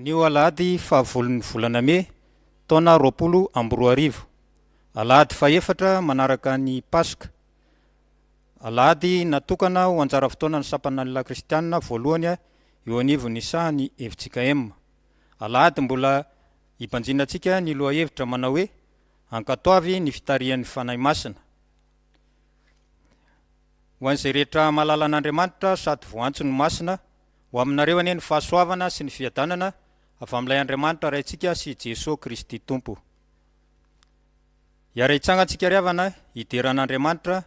Anio alahady fahavolon'ny volana mey taona 2020. Alahady fahefatra manaraka ny Paska. Alahady natokana ho anjara fotoanan'ny sampana Lehilahy Kristianina voalohany eo anivon'ny sahan'ny fjkm. Alahady mbola hibanjinantsika ny lohahevitra manao hoe Ankatoavy ny fitarihan'ny Fanahy Masina. Ho an'izay rehetra mahalala an'Andriamanitra sady voantso ny Masina, ho aminareo anie ny fahasoavana sy ny fiadanana avy amin'ilay Andriamanitra Raintsika sy Jesoa Kristy Tompo. Hiara-hitsangantsika ry havana hidera an'Andriamanitra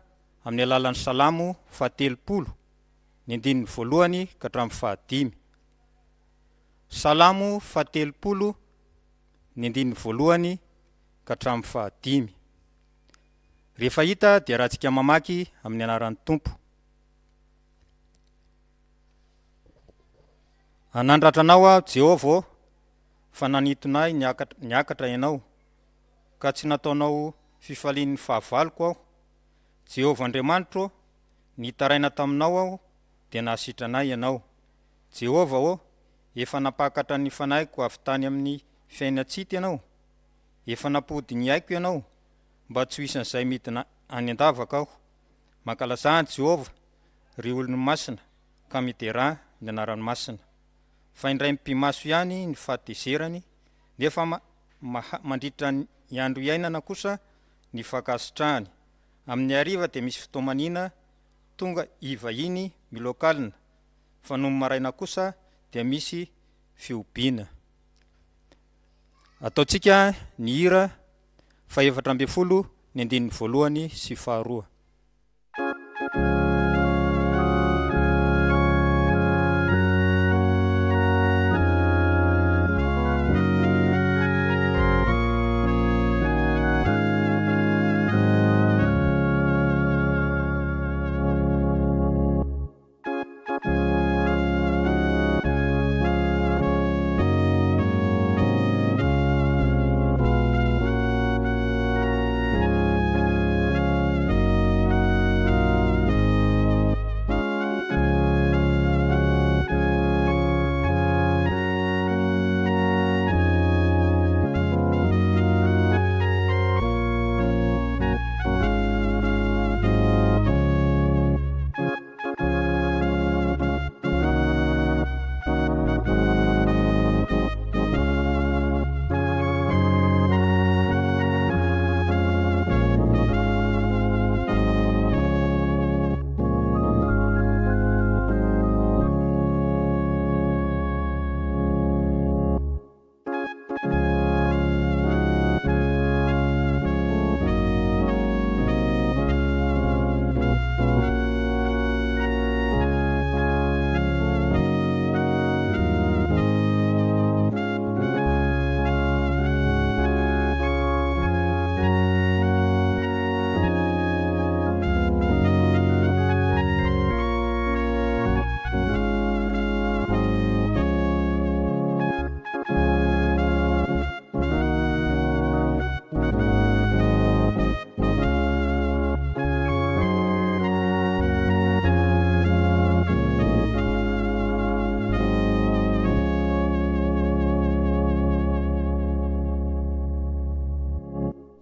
amin'ny alalan'ny Salamo fahatelopolo, ny andininy voalohany ka hatramin'ny fahadimy. Salamo fahatelopolo, ny andininy voalohany ka hatramin'ny fahadimy. Rehefa hita dia ratsika mamaky amin'ny anaran'ny Tompo. Hanandratra anao aho, Jehovah ô, fa nanintona ahy niakatra ianao, ka tsy nataonao fifalian'ny fahavaloko aho. Jehovah Andriamanitro ô, nitaraina taminao aho, dia nahasitrana ahy ianao. Jehovah ô, efa nampakatra ny fanahiko avy tany amin'ny fiainan-tsita ianao, efa nampody ny aiko ianao, mba tsy ho isan'izay midina any an-davaka aho. Mankalazà an'i Jehovah, ry olony masina, ka miderà ny anarany masina. Fa indray mipi-maso ihany ny fahatezerany, nefa mandritra ny andro iainana kosa ny fankasitrahany. Amin'ny hariva dia misy fitomanina tonga hivahiny miloakalina, fa nony maraina kosa dia misy fihobiana. Ataontsika ny hira fahefatra ambin'ny folo ny andininy voalohany sy faharoa.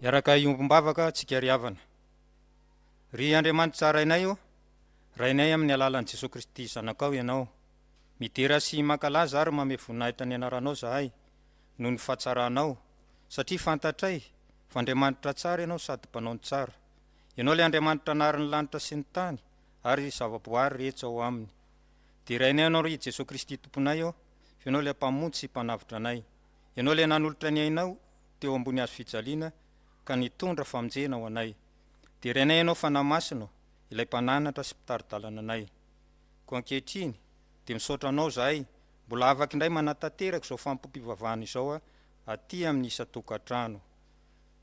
Hiaraka hiombom-bavaka tsika ry havana. Ry Andriamanitra Rainay ô, Rainay amin'ny alalan'i Jesoa Kristy Zanakao Ianao. Midera sy mankalaza ary mamehy voninahitra ny anaranao zahay noho ny fahatsaranao, satria fantatray fa Andriamanitra tsara Ianao sady mpanao ny tsara. Ianao ilay Andriamanitra nahary ny lanitra sy ny tany ary zava-boary rehetra ao aminy. Derainay Ianao ry Jesoa Kristy Tomponay ô, fa Ianao ilay Mpamonjy sy Mpanavotra anay. Ianao ilay nanolotra ny ainao teo ambony hazo fijaliana ka nitondra famonjena ho anay. Derainay Ianao Fanahy Masina ô, ilay Mpananatra sy Mpitari-dalana anay. Koa ankehitriny dia misaotra Anao izahay mbola afaka indray manatanteraka izao fanompoam-pivavahana izao aty amin'ny isan-tokantrano.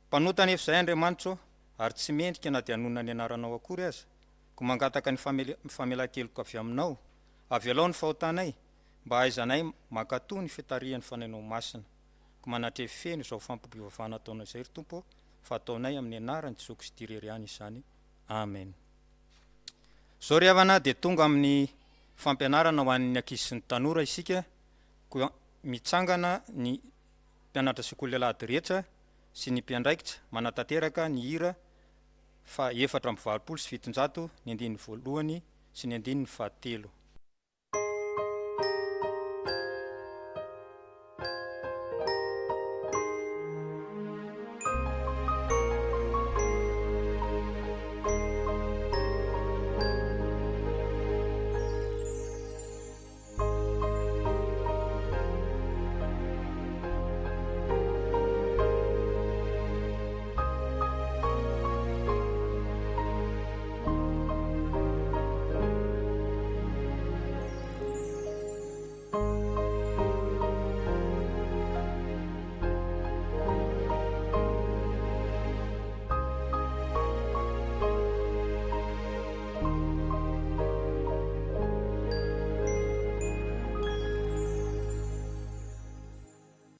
Mpanota anefa izahay Andriamanitra ô, ary tsy mendrika na dia hanonona ny anaranao akory aza, koa mangataka ny famelan-keloka avy Aminao, avelao ny fahotanay, mba hahaizanay mankatò ny fitarihan'ny Fanahinao Masina. Koa manatrefy feno izao fanompoam-pivavahana ataonay izay ry Tompo ô, fa ataonay amin'ny anaran'i Jesoa Kristy irery ihany izany. Amen. Izao ry havana dia tonga amin'ny fampianarana ho an'ny ankizy sy ny tanora isika, koa. mitsangana ny mpianatra sekoly alahady rehetra sy ny mpiandraikitra manatanteraka ny hira faha 784 ny andininy voalohany sy ny andininy fahatelo.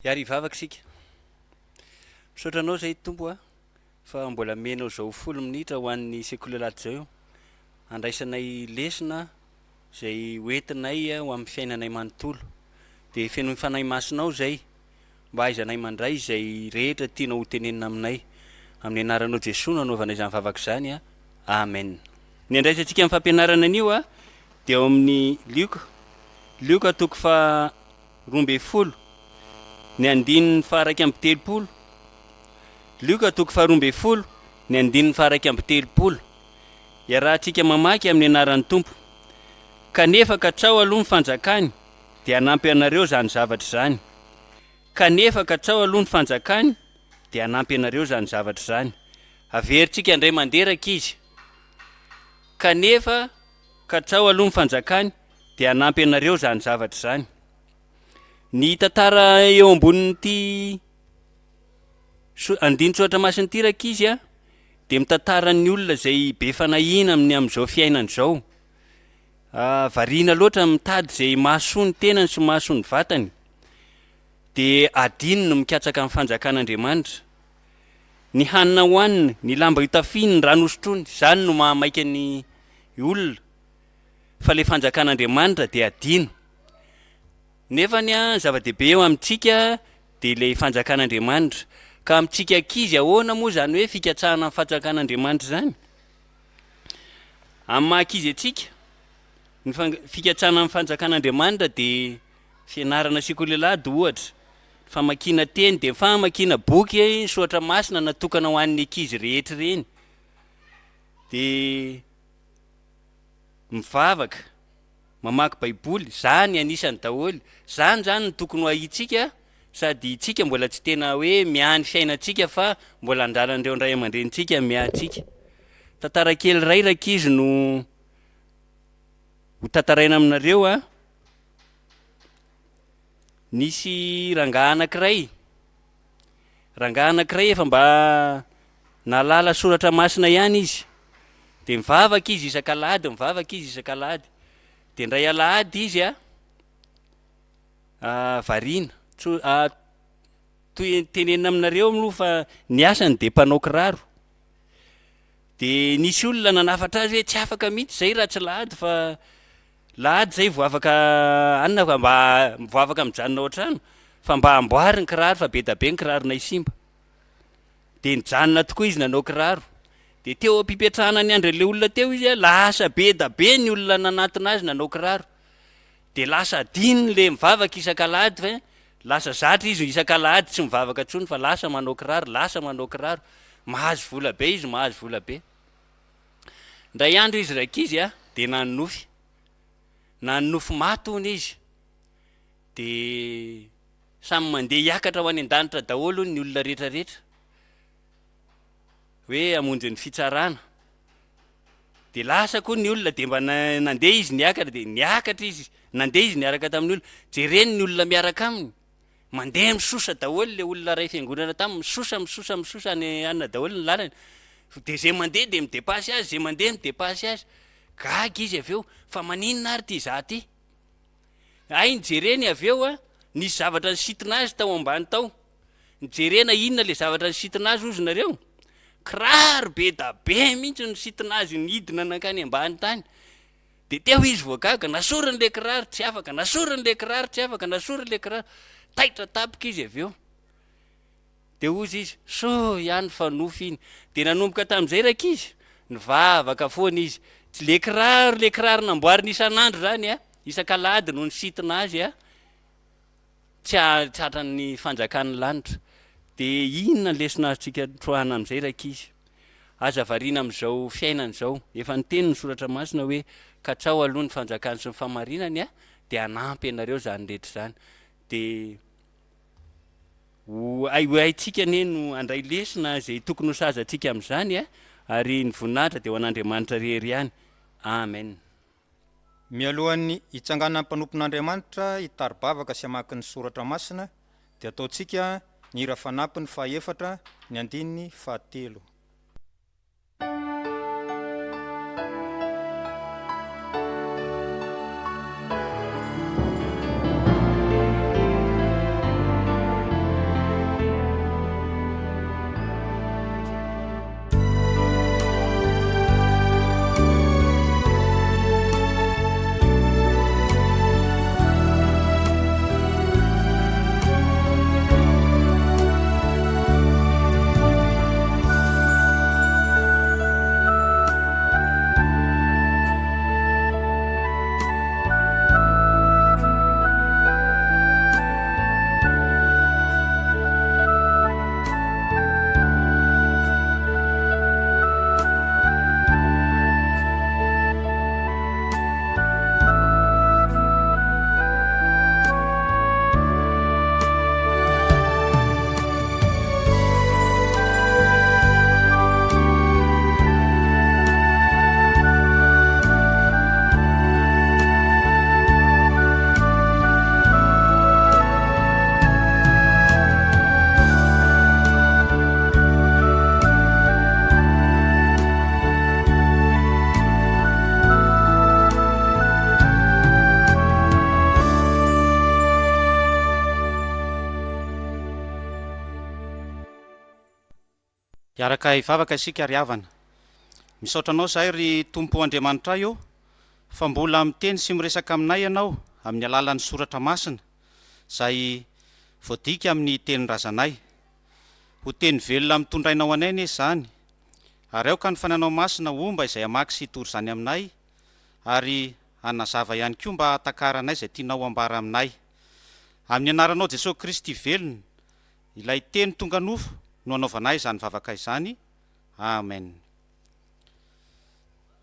Hiary hivavaka isika. Misaotra anao izay Tompo a, fa mbola omenao izao folo minitra ho an'ny sekoly alahady izao handraisanay lesona izay hoentinay ho amin'ny fiainanay manontolo. Dia fenoy Fanahy Masinao izay mba hahaizanay mandray izay rehetra tianao ho tenenina aminay. Amin'ny anaranao Jesoa no anaovanay izany vavaka izany. Amen. Ny andraisantsika amin'ny fampianarana anio dia ao amin'ny Lioka, Lioka toko faha 12, ny andininy faha 31. Lioka toko faha 12, ny andininy faha 31. Iarahantsika mamaky amin'ny anaran'ny Tompo. Kanefa katsao aloha ny fanjakany, dia hanampy anareo izany zavatra izany. Kanefa katsao aloha ny fanjakany, dia hanampy anareo izany zavatra izany. Averintsika indray mandeha rankizy. Kanefa katsao aloha ny fanjakany, dia hanampy anareo izany zavatra izany. Ny tantara eo ambonin'ity andinin-tsoratra masina ity rankizy a, dia mitantara ny olona izay be fanahiana amin'ny amin'izao fiainana izao. Variana loatra mitady izay mahasoa ny tenany sy mahasoa ny vatany, dia adino ny mikatsaka ny fanjakan'Andriamanitra. Ny hanina hohaniny, ny lamba hotafiany, ny rano hosotroiny, izany no mahamaika ny olona, fa ilay fanjakan'Andriamanitra dia adino. Nefa ny zava-dehibe eo amintsika dia ilay fanjakan'Andriamanitra. Ka amintsika ankizy ahoana moa izany hoe fikatsahana ny fanjakan'Andriamanitra izany? Amin'ny maha ankizy antsika, ny fikatsahana ny fanjakan'Andriamanitra dia fianarana sekoly alahady ohatra, ny famakiana teny dia ny famakiana boky soratra masina natokana ho an'ny ankizy rehetra ireny, dia mivavaka. Mamaky baiboly, zany anisany daholo, zany zany no tokony ho ahintsika sady tsika mbola tsy tena hoe miahy ny fiainantsika fa mbola andralan'ireo ray aman-drenintsika miahy antsika. Tantara kely iray rankizy no ho tantaraina aminareo a. Nisy rangahy anankiray, rangahy anankiray efa mba nahalala soratra masina ihany izy. Dia mivavaka izy isak'alahady, mivavaka izy isak'alahady. Dia indray alahady izy a, variana. Tso- toy tenenina aminareo moa fa ny asany dia mpanao kiraro. Dia nisy olona nanafatra azy hoe tsy afaka mihitsy izay raha tsy lahady fa Lahady zay vao afaka anona fa mba vao afaka mijanona ao an-trano fa mba amboary ny kiraro fa be da be ny kiraronay simba. Dia nijanona tokoa izy nanao kiraro. Dia teo am-pipetrahana niandry an'ilay olona teo izy, lasa be da be ny olona nanantona azy nanao kiraro. Dia lasa adinony ilay mivavaka isak'alahady fa lasa zatra izy isak'alahady tsy mivavaka intsony fa lasa manao kiraro, lasa manao kiraro. Mahazo vola be izy, mahazo vola be. Indray andro izy rankizy a, dia nanonofy. Nanonofy maty hono izy. Dia samy mandeha hiakatra ho any an-danitra daholo hono ny olona rehetra rehetra. Hoe hamonjy ny fitsarana. Dia lasa koa ny olona dia mba nandeha izy niakatra dia niakatra izy, nandeha izy niaraka tamin'ny olona. Jereny ny olona miaraka aminy. Mandeha misosa daholo le olona ray fiangonana taminy, misosa misosa misosa any anona daholo ny lalany. De ze mandeha de mi-depasse azy, ze mandeha mi-depasse azy. Gaga izy avy eo, fa maninona ary ty za ty? Hay nijereny avy eo a, nisy zavatra nisintona azy tao ambany tao. Nijerena inona le zavatra nisintona azy hozy nareo? Kiraro be da be mihitsy no nisintona azy nidina nankany ambany tany. Dia teo izy vao gaga, nasoriny ilay kiraro, tsy afaka, nasoriny ilay kiraro, tsy afaka, nasoriny ilay kiraro. Taitra tampoka izy avy eo. Dia hozy izy, soa ihany fa nofy iny. Dia nanomboka tamin'izay rankizy, nivavaka foana izy. Tsy le kiraro, le kiraro namboariny isan'andro izany a, isak'alahady no nisintona azy a, tsy hahatratra ny fanjakan'ny lanitra. Dia inona ny lesona azontsika troahana amin'izay rankizy? Aza variana amin'izao fiainana izao. Efa niteny ny soratra masina hoe katsaho aloha ny fanjakany sy ny fahamarinany a, dia hanampy anareo izany rehetra izany. Dia. Ho hay ho haintsika anie no handray lesona izay tokony ho sahaza antsika amin'izany e! Ary ny voninahitra dia ho an'Andriamanitra irery ihany. Amen. Mialohan'ny hitsanganan'ny mpanompon'Andriamanitra hitari-bavaka sy hamaky ny soratra masina dia ataontsika ny hira fanampiny fahaefatra ny andininy fahatelo. Hiaraka hivavaka isika ry havana. Misaotra Anao izahay ry Tompo Andriamanitray ô, fa mbola miteny sy miresaka aminay Ianao amin'ny alalan'ny Soratra Masina izay voadika amin'ny tenin-drazanay. Ho teny velona mitondraina ho anay anie izany, ary aoka ny Fananao Masina homba izay hamaky sy hitory izany aminay, ary hanazava ihany koa mba hahatakaranay izay tianao hambara aminay. Amin'ny anaranao Jesoa Kristy velona, ilay Teny tonga nofo no anaovanay izany vavaka izany. Amen.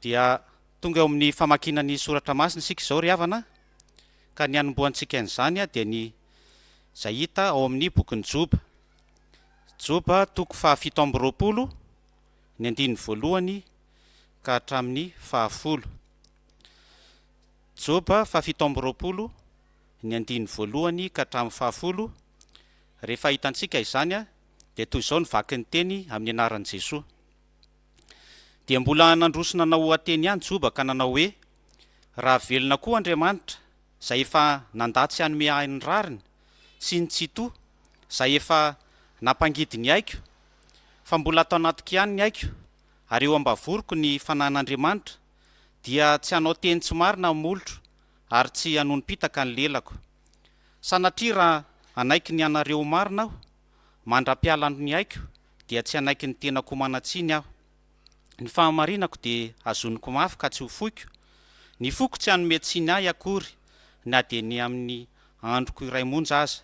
Dia tonga eo amin'ny famakiana ny soratra masina isika izao ry havana, ka ny hanombohantsika an'izany dia ny izay hita ao amin'ny bokin'i Joba. Joba toko fahafito amby roapolo, ny andininy voalohany ka hatramin'ny fahafolo. Joba fahafito amby roapolo, ny andininy voalohany ka hatramin'ny fahafolo, rehefa hitantsika izany dia toy izao ny vakin'ny teny amin'ny anaran'i Jesoa. Dia mbola nandroso nanao oha-teny ihany Joba ka nanao hoe, Raha velona koa Andriamanitra, izay efa nandà tsy hanome ahy ny rariny, sy ny Tsitoha, izay efa nampangidy ny aiko, fa mbola ato anatiko ihany ny aiko, ary eo am-bavoroko ny Fanahin'Andriamanitra, dia tsy hanao teny tsy marina ny molotro, ary tsy hanonom-pitaka ny lelako. Sanatria raha hanaiky ny anareo ho marina aho, mandra-piala ny aiko, dia tsy hanaiky ny tenako ho manan-tsiny aho. Ny fahamarinako dia hazoniko mafy ka tsy ho foiko, ny foko tsy hanome tsiny ahy akory na dia ny amin'ny androko iray monja aza.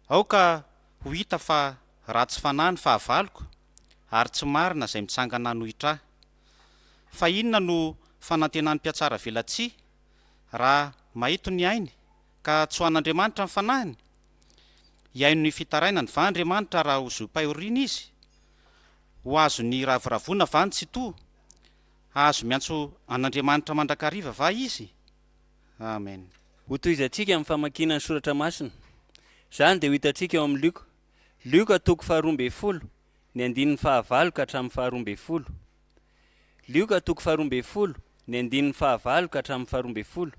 Aoka ho hita fa ratsy fanahy ny fahavaloko, ary tsy marina izay mitsangana hanohitra ahy. Fa inona no fanantenan'ny mpihatsaravelatsihy, raha mahito ny ainy ka tsy ho an'Andriamanitra ny fanahiny? Hihaino ny fitarainany va Andriamanitra raha ho zoim-pahoriana izy? Ho azon'ny ravoravoana va ny Tsitoha? Hahazo miantso an'Andriamanitra mandrakariva va izy? Amen. Hotohizantsika amin'ny famakiana ny soratra masina. Izany dia ho hitantsika ao amin'ny Lioka. Lioka toko faharoa ambin'ny folo, ny andininy fahavalo ka hatramin'ny faharoa ambin'ny folo. Lioka toko faharoa ambin'ny folo, ny andininy fahavalo ka hatramin'ny faharoa ambin'ny folo.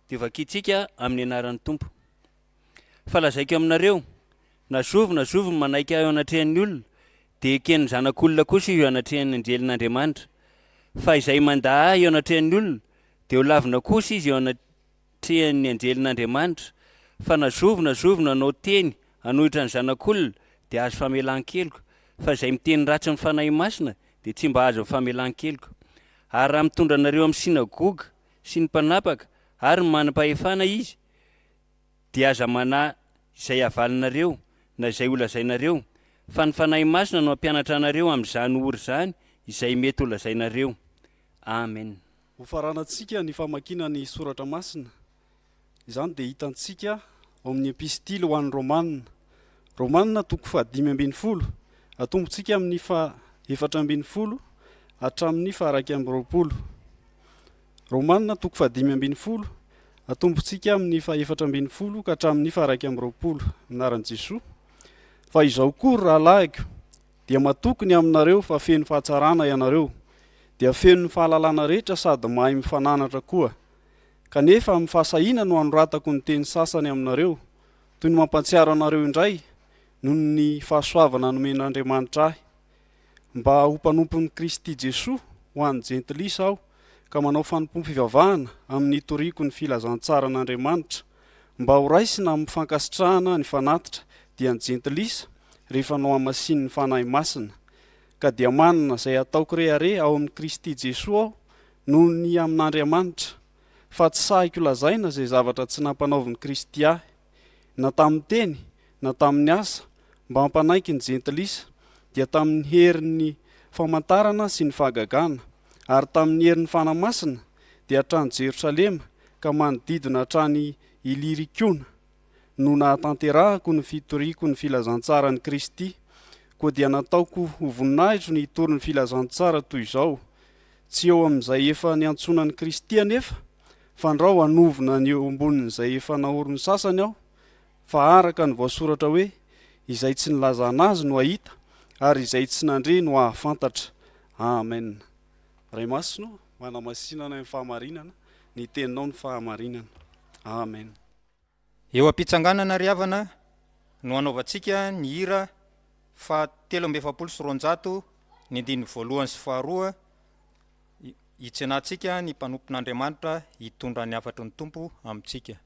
Dia hovakintsika amin'ny anaran'ny Tompo. Fa lazaiko aminareo, na zovy na zovy manaiky ahy eo anatrehan'ny olona, dia eken'ny Zanak'olona kosa izy eo anatrehan'ny anjelin'Andriamanitra. Fa izay mandà Ahy eo anatrehan'ny olona, dia ho lavina kosa izy eo anatrehan'ny anjelin'Andriamanitra. Fa na zovy na zovy nanao teny hanohitra ny Zanak'olona, dia hahazo famelan-keloka, fa izay miteny ratsy ny Fanahy Masina dia tsy mba hahazo famelan-keloka. Ary raha mitondra anareo amin'ny synagoga sy ny mpanapaka ary ny manam-pahefana izy, dia aza manahy izay havalinareo na izay holazainareo, fa ny Fanahy Masina no hampianatra anareo amin'izany ora izany izay mety holazainareo. Amen. Hofaranantsika ny famakiana ny Soratra Masina. Izany dia hitantsika ao amin'ny Epistily ho an'ny Romana. Romana toko fahadimy ambin'ny folo, atombotsika amin'ny faha 14 hatramin'ny faha-21. Romana toko fahadimy ambin'ny folo, atombotsika amin'ny faha-14 ka hatramin'ny faha-21, amin'ny anaran'i Jesoa. Fa izao koa, ry rahalahiko, dia matoky ny aminareo fa feno fahatsarana ianareo, dia feno ny fahalalana rehetra sady mahay mifananatra koa. Kanefa amin'ny fahasahiana no anoratako ny teny sasany aminareo, toy ny mampahatsiaro anareo indray, noho ny fahasoavana nomen'Andriamanitra ahy, mba ho mpanompon'i Kristy Jesoa ho an'ny Jentilisa aho, ka manao fanompoam-pivavahana amin'ny hitoriako ny filazantsaran'Andriamanitra, mba horaisina amin'ny fankasitrahana ny fanatitra, dia ny Jentilisa, rehefa nohamasinin'ny Fanahy Masina. Ka dia manana izay hataoko rehareha ao amin'i Kristy Jesoa aho noho ny amin'Andriamanitra, fa tsy sahiko lazaina izay zavatra tsy nampanaovin'i Kristy ahy, na tamin'ny teny, na tamin'ny asa, mba hampanaiky ny Jentilisa, dia tamin'ny herin'ny famantarana sy ny fahagagana, ary tamin'ny herin'ny Fanahy Masina, dia hatrany Jerosalema ka manodidina hatrany Ilyrikona, no nahatanterahako ny fitoriako ny filazantsaran'i Kristy, koa dia nataoko ho voninahitro ny hitory ny filazantsara toy izao, tsy eo amin'izay efa niantsoana an'i Kristy anefa, fandrao hanovona ny eo ambonin'izay efa naorin'ny sasany aho, fa araka ny voasoratra hoe, Izay tsy nilazana azy no hahita, ary izay tsy nandre no hahafantatra. Amen. Ray Masina ô, manamasina anay amin'ny fahamarinana, ny Teninao no fahamarinana. Amen. Eo am-pitsanganana ry havana no hanaovantsika ny hira faha 243 ny andininy voalohany sy faharoa hitsenantsika ny mpanompon'Andriamanitra hitondra ny hafatry ny Tompo amintsika.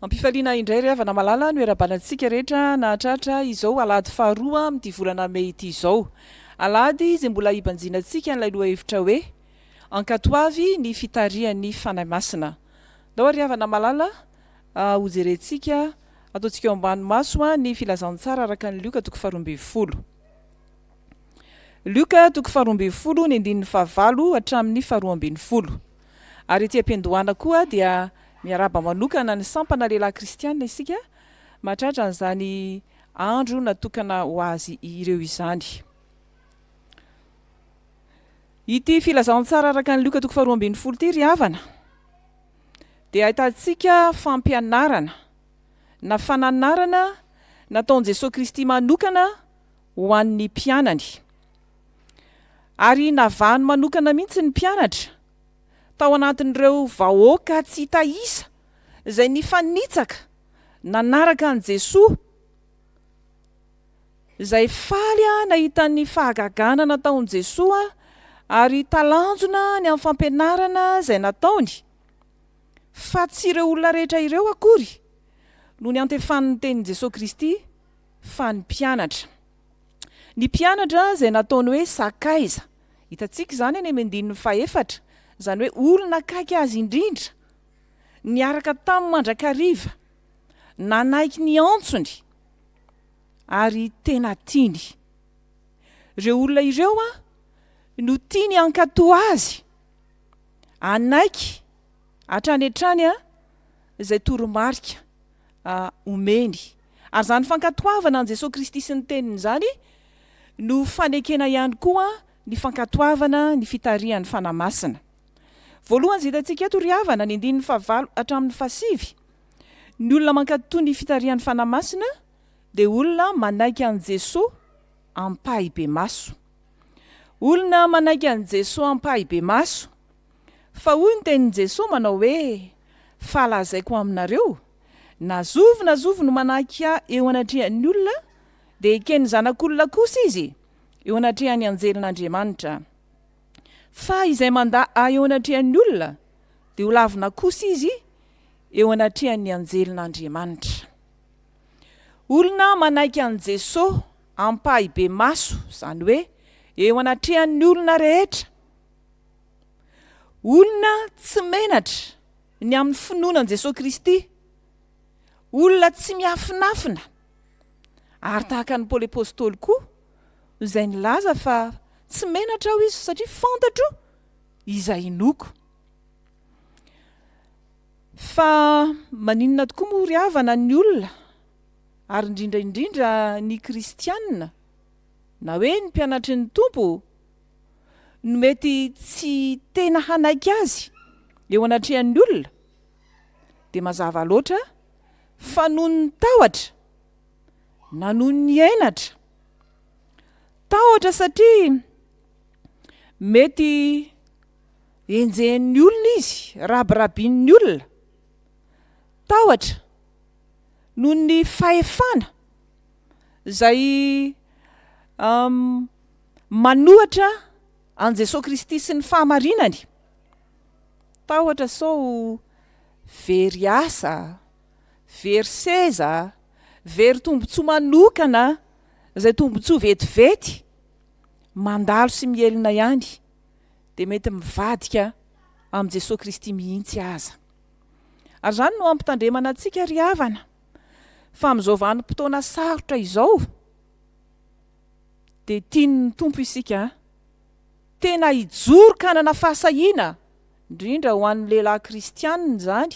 Ampifaliana indray ry havana malala no iarahabana antsika rehetra nahatratra izao alahady faharoa amin'ity volana mey ity izao. Alahady izay mbola hibanjinantsika an'ilay lohahevitra hoe, Ankatoavy ny fitarihan'ny Fanahy Masina. Ndao ary havana malala hojerentsika, ataontsika eo ambany maso ny filazantsara araka an'i Lioka toko faharoa ambin'ny folo. Lioka toko faharoa ambin'ny folo ny andininy fahavalo hatramin'ny faharoa ambin'ny folo. Ary ety am-piandohana koa dia miarahaba manokana ny sampana lehilahy kristiana isika mahatratra an'izany andro natokana ho azy ireo izany. Ity filazantsara araka an'i Lioka toko faharoa ambin'ny folo ity ry havana dia ahitantsika fampianarana na fananarana nataon'i Jesoa Kristy manokana ho an'ny mpianany. Ary navahany manokana mihitsy ny mpianatra tao anatin'ireo vahoaka tsy hita isa izay nifanitsaka nanaraka an'i Jesoa, izay faly nahita ny fahagagana nataon'i Jesoa ary talanjona ny amin'ny fampianarana izay nataony, fa tsy ireo olona rehetra ireo akory. no niantefan'ny tenin'i Jesoa Kristy fa ny mpianatra. Ny mpianatra izay nataony hoe sakaiza. Hitantsika izany any amin'ny andininy fahefatra, izany hoe olona akaiky azy indrindra, niaraka taminy mandrakariva, nanaiky ny antsony ary tena tiany. Ireo olona ireo no tiany hankatò azy, hanaiky hatrany hatrany izay toromarika omeny. Ary izany fankatoavana an'i Jesoa Kristy sy ny Teniny izany no fanekena ihany koa ny fankatoavana ny fitarihan'ny Fanahy Masina. Voalohany izay hitantsika eto ry havana, ny andininy fahavalo hatramin'ny fahasivy, ny olona mankatò ny fitarihan'ny Fanahy Masina dia olona manaiky an'i Jesoa ampahibemaso. Olona manaiky an'i Jesoa ampahibemaso. Fa hoy ny tenin'i Jesoa manao hoe, Fa lazaiko aminareo, na zovy na zovy no manaiky Ahy eo anatrehan'ny olona, dia eken'ny Zanak'olona kosa izy eo anatrehan'ny anjelin'Andriamanitra. Fa izay mandà Ahy eo anatrehan'ny olona, dia ho lavina kosa izy eo anatrehan'ny anjelin'Andriamanitra. Olona manaiky an'i Jesoa ampahibemaso, izany hoe eo anatrehan'ny olona rehetra. Olona tsy menatra ny amin'ny finoana an'i Jesoa Kristy. Olona tsy miafinafina. Ary tahaka an'i Paoly Apostoly koa, izay nilaza fa tsy menatra aho izy satria fantatro izay inoako. Fa maninona tokoa moa ry havana ny olona, ary indrindra indrindra ny kristiana, na hoe ny mpianatry ny Tompo, no mety tsy tena hanaiky azy eo anatrehan'ny olona? Dia mazava loatra fa noho ny tahotra na noho ny henatra. Tahotra satria mety enjehin'ny olona izy, rabirabian'ny olona. Tahotra noho ny fahefana izay manohatra an'i Jesoa Kristy sy ny fahamarinany. Tahotra sao very asa, very seza, very tombontsoa manokana, izay tombontsoa vetivety, mandalo sy mihelina ihany, dia mety mivadika amin'i Jesoa Kristy mihitsy aza. Ary izany no ampitandremana antsika ry havana, fa amin'izao vanim-potoana sarotra izao, dia tian'ny Tompo isika tena hijoro ka hanana fahasahiana, indrindra ho an'ny lehilahy kristianina izany,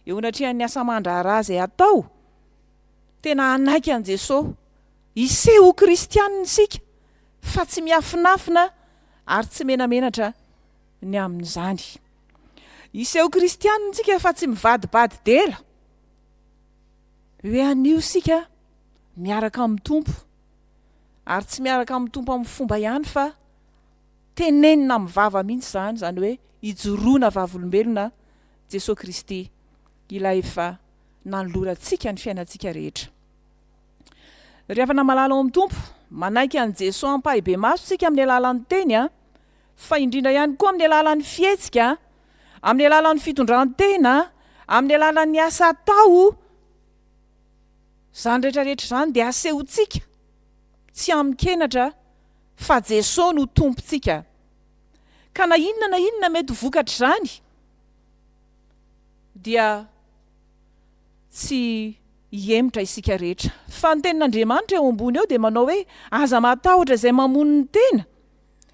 eo anatrehan'ny asa aman-draharaha izay atao, tena hanaiky an'i Jesoa, hiseho ho kristianina isika fa tsy miafinafina ary tsy menamenatra ny amin'izany. Hiseho kristianina isika fa tsy mivadibadi-dela. Hoe anio isika miaraka amin'ny Tompo, ary tsy miaraka amin'ny Tompo amin'ny fomba ihany fa tenenina amin'ny vava mihitsy izany, izany hoe ijoroana vavolombelona Jesoa Kristy, ilay efa nanolorantsika ny fiainantsika rehetra. Ry havana malala ao amin'ny Tompo, manaiky an'i Jesoa ampahibemaso isika amin'ny alalan'ny teny, fa indrindra ihany koa amin'ny alalan'ny fihetsika, amin'ny alalan'ny fitondran-tena, amin'ny alalan'ny asa atao. Izany rehetra rehetra izany dia asehontsika tsy amin-kenatra fa Jesoa no Tompontsika. Ka na inona na inona mety ho vokatr'izany dia tsy hihemotra isika rehetra. Fa ny tenin'Andriamanitra eo ambony eo dia manao hoe aza matahotra izay mamono ny tena,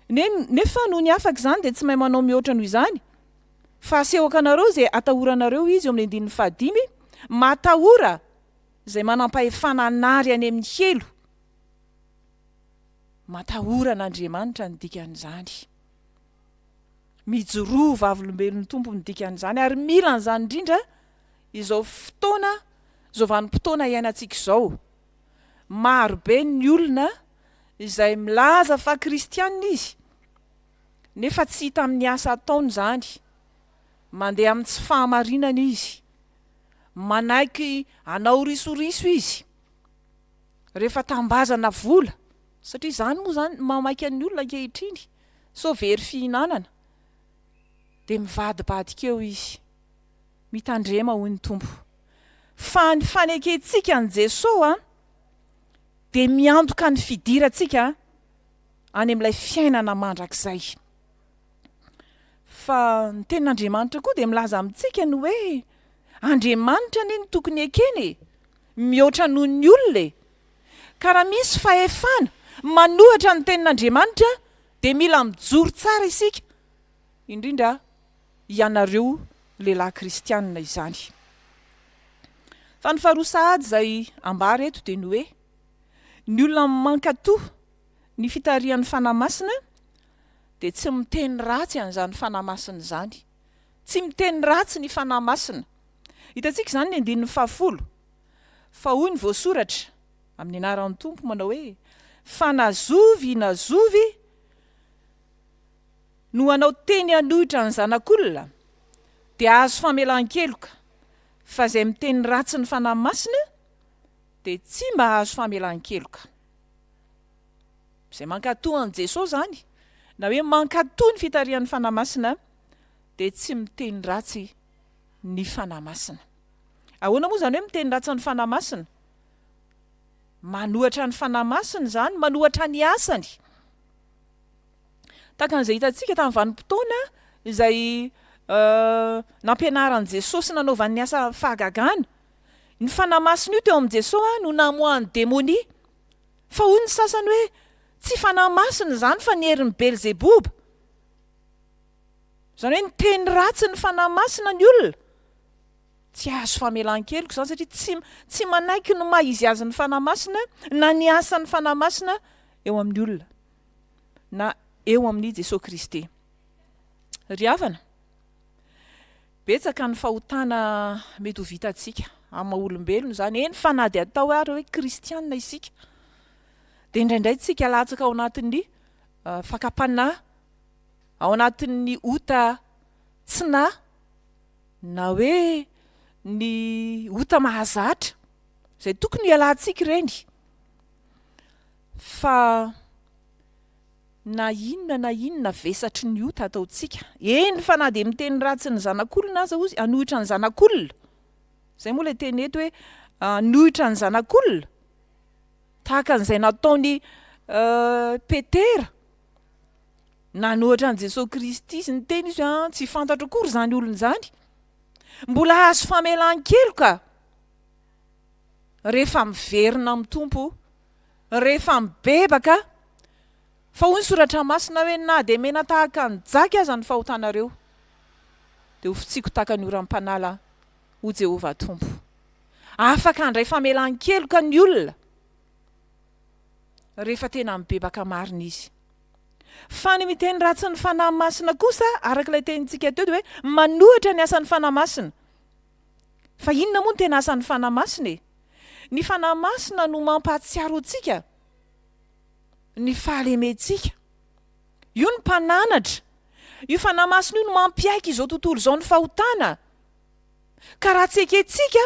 nefa nony afaka izany dia tsy mahay manao mihoatra noho izany. Fa asehoko anareo izay atahoranareo izy eo amin'ny andininy fahadimy, Matahora izay manam-pahefana hanary any amin'ny helo. Matahora an'Andriamanitra ny dikan'izany. Mijoroa ho vavolombelon'ny Tompo ny dikan'izany, ary mila an'izany indrindra izao fotoana, izao vanim-potoana iainantsika izao. Maro be ny olona izay milaza fa kristiana izy, nefa tsy hita amin'ny asa ataony izany. Mandeha amin'ny tsy fahamarinana izy. Manaiky hanao risoriso izy rehefa tambazana vola, satria izany moa izany mamaika ny olona ankehitriny, sao very fihinanana, dia mivadibadika eo izy. Mitandrema hoy ny Tompo. Fa ny fanekentsika an'i Jesoa dia miantoka ny fidirantsika any amin'ilay fiainana mandrakizay. Fa ny tenin'Andriamanitra koa dia milaza amintsika ny hoe Andriamanitra anie no tokony ekena e! Mihoatra noho ny olona e! Ka raha misy fahefana manohatra ny tenin'Andriamanitra dia mila mijoro tsara isika, indrindra ianareo lehilahy kristianina izany. Fa ny faharoa sahady izay ambara eto dia ny hoe ny olona mankatò ny fitarihan'ny Fanahy Masina dia tsy miteny ratsy an'izany Fanahy Masina izany. Tsy miteny ratsy ny Fanahy Masina. Hitantsika izany ny andininy fahafolo, fa hoy ny voasoratra amin'ny anaran'ny Tompo manao hoe, Fa na zovy na zovy no hanao teny hanohitra ny Zanak'olona, dia hahazo famelan-keloka, fa izay miteny ratsy ny Fanahy Masina dia tsy mba hahazo famelan-keloka. Izay mankatò an'i Jesoa izany, na hoe mankatò ny fitarihan'ny Fanahy Masina, dia tsy miteny ratsy ny Fanahy Masina. Ahoana moa izany hoe miteny ratsy ny Fanahy Masina? Manohatra ny Fanahy Masina izany, manohatra ny asany. Tahaka an'izay hitantsika tamin'ny vanim-potoana izay nampianaran'i Jesosy nanaovany ny asa fahagagana. Ny Fanahy Masina io teo amin'i Jesosy no namoahany demonia. Fa hoy ny sasany hoe, Tsy Fanahy Masina izany fa ny herin'i Belzeboba. Izany hoe niteny ratsy ny Fanahy Masina ny olona. Tsy azo famelan-keloka izany satria tsy tsy manaiky ny maha izy azy ny Fanahy Masina na ny asan'ny Fanahy Masina eo amin'ny olona na eo amin'i Jesoa Kristy. Ry havana, Betsaka ny fahotana mety ho vitantsika amin'ny maha olombelona izany, eny fa na dia atao ary hoe kristiana isika dia indraindray tsika latsaka ao anatin'ny fakam-panahy, ao anatin'ny ota tsy nahy na hoe ny ota mahazatra izay tokony hialantsika ireny fa Na inona na inona vesatry ny ota ataontsika, eny fa na dia miteny ratsy ny Zanak'olona aza ozy, hanohitra ny Zanak'olona, izay moa ilay teny eto hoe hanohitra ny Zanak'olona, tahaka an'izay nataon'i Petera, nanohitra an'i Jesoa Kristy izy, niteny izy hoe tsy fantatro akory izany olona izany, mbola azo famelan-keloka rehefa miverina amin'ny Tompo. Rehefa mibebaka, fa hoy ny Soratra Masina hoe, Na dia mena tahaka ny jaky aza ny fahotanareo, dia ho fotsiako tahaka ny oram-panala, hoy Jehovah Tompo. Afaka handray famelan-keloka ny olona, rehefa tena mibebaka marina izy. Fa ny miteny ratsy ny Fanahy Masina kosa, araka ilay tenintsika teo, dia hoe manohitra ny asan'ny Fanahy Masina. Fa inona moa no tena asan'ny Fanahy Masina e? Ny Fanahy Masina no mampahatsiaro antsika ny fahalementsika. Io no mpananatra. Io Fanahy Masina io no mampiaiky izao tontolo izao ny fahotana. Ka raha tsy ekentsika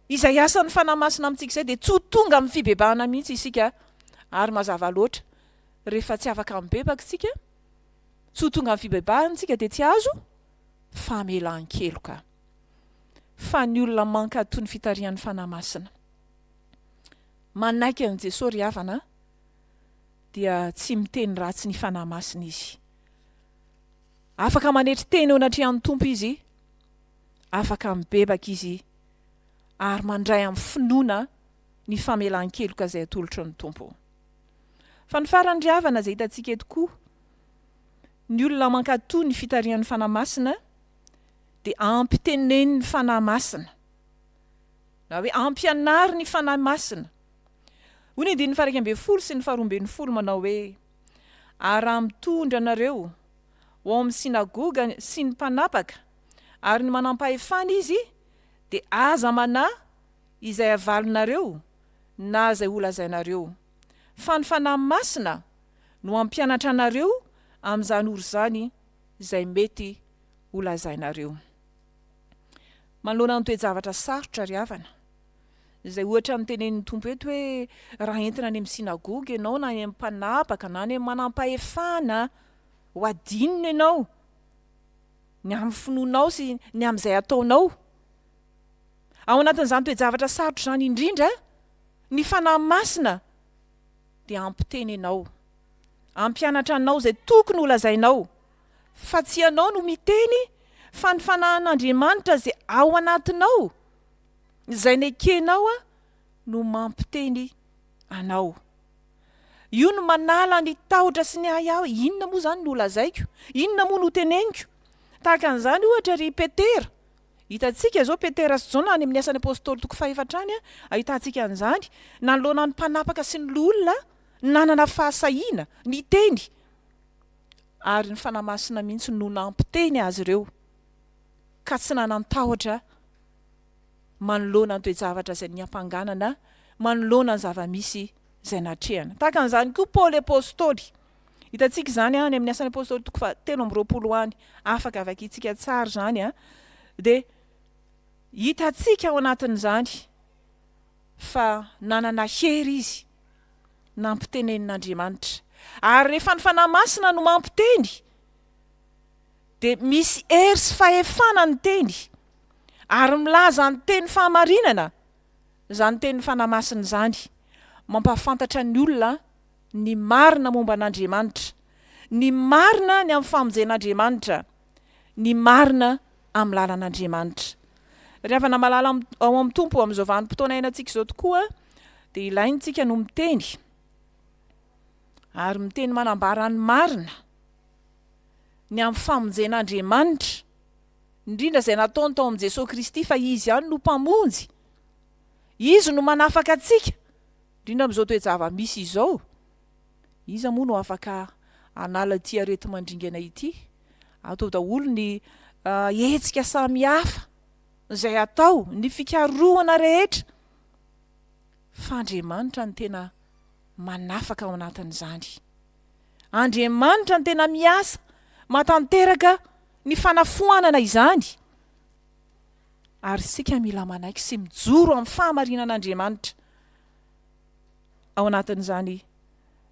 izay asan'ny Fanahy Masina amintsika izay dia tsy ho tonga amin'ny fibebahana mihitsy isika. Ary mazava loatra, rehefa tsy afaka mibebaka isika, tsy ho tonga amin'ny fibebahana isika dia tsy hahazo famelan-keloka. Fa ny olona mankatò ny fitarihan'ny Fanahy Masina, manaiky an'i Jesoa ry havana, dia tsy miteny ratsy ny Fanahy Masina izy. Afaka manetry tena eo anatrehan'ny Tompo izy, afaka mibebaka izy, ary mandray amin'ny finoana ny famelan-keloka izay atolotry ny Tompo. Fa ny farany ry havana izay hitantsika eto koa, ny olona mankatò ny fitarihan'ny Fanahy Masina dia ampitenenin'ny Fanahy Masina, na hoe ampianarin'ny Fanahy Masina. Hoy ny andininy faha-11 sy ny faha-12 manao hoe, Ary raha mitondra anareo ho ao amin'ny synagoga sy ny mpanapaka ary ny manampahefana izy, dia aza manahy izay havalinareo na izay holazainareo, fa ny Fanahy Masina no hampianatra anareo amin'izany ora izany izay mety ho lazainareo. Manoloana ny toe-javatra sarotra ry havana, izay ohatra notenenin'ny Tompo eto hoe raha entina any amin'ny synagoga ianao na any amin'ny mpanapaka na any amin'ny manampahefana, ho adinina ianao ny amin'ny finoanao sy ny amin'izay ataonao. Ao anatin'izany toe-javatra sarotra izany indrindra, ny Fanahy Masina dia hampiteny anao, hampianatra anao izay tokony holazainao, fa tsy ianao no miteny fa ny Fanahin'Andriamanitra izay ao anatinao, izay nekenao no mampiteny anao. Io no manala ny tahotra sy ny ahiahy, inona moa izany no holazaiko? Inona moa no hoteneniko? Tahaka an'izany ohatra ry Petera. Hitantsika izao Petera sy Jaona any amin'ny Asan'ny Apostoly toko fahefatra any, ahitantsika an'izany, nanoloana ny mpanapaka sy ny loholona, nanana fahasahiana niteny, ary ny Fanahy Masina mihitsy no nampiteny azy ireo, ka tsy nanan-tahotra manoloana ny toe-javatra izay niampanganana, manoloana ny zava-misy izay natrehana. Tahaka an'izany koa Paoly Apostoly. Hitantsika izany any amin'ny Asan'ny Apostoly toko faha 23 any. Afaka vakintsika tsara izany. Dia hitantsika ao anatin'izany fa nanana hery izy nampitenenin'Andriamanitra. Ary rehefa ny Fanahy Masina no mampiteny, dia misy hery sy fahefana ny teny, ary milaza ny teny fahamarinana izany tenin'ny Fanahy Masina izany, mampahafantatra ny olona ny marina momba an'Andriamanitra, ny marina ny amin'ny famonjen'Andriamanitra, ny marina amin'ny lalan'Andriamanitra. Ry havana malala ao amin'ny Tompo, amin'izao vanim-potoana iainantsika izao tokoa dia ilaintsika no miteny, ary miteny manambara ny marina, ny amin'ny famonjen'Andriamanitra, indrindra izay nataony tao amin'i Jesoa Kristy fa Izy ihany no Mpamonjy, Izy no manafaka antsika, indrindra amin'izao toe-java-misy izao. Iza moa no afaka hanala ity areti-mandringana ity? Atao daholo ny hetsika samihafa izay atao, ny fikarohana rehetra, fa Andriamanitra no tena manafaka ao anatin'izany. Andriamanitra no tena miasa mahatanteraka ny fanafoanana izany. Ary isika mila manaiky sy mijoro amin'ny fahamarinan'Andriamanitra ao anatin'izany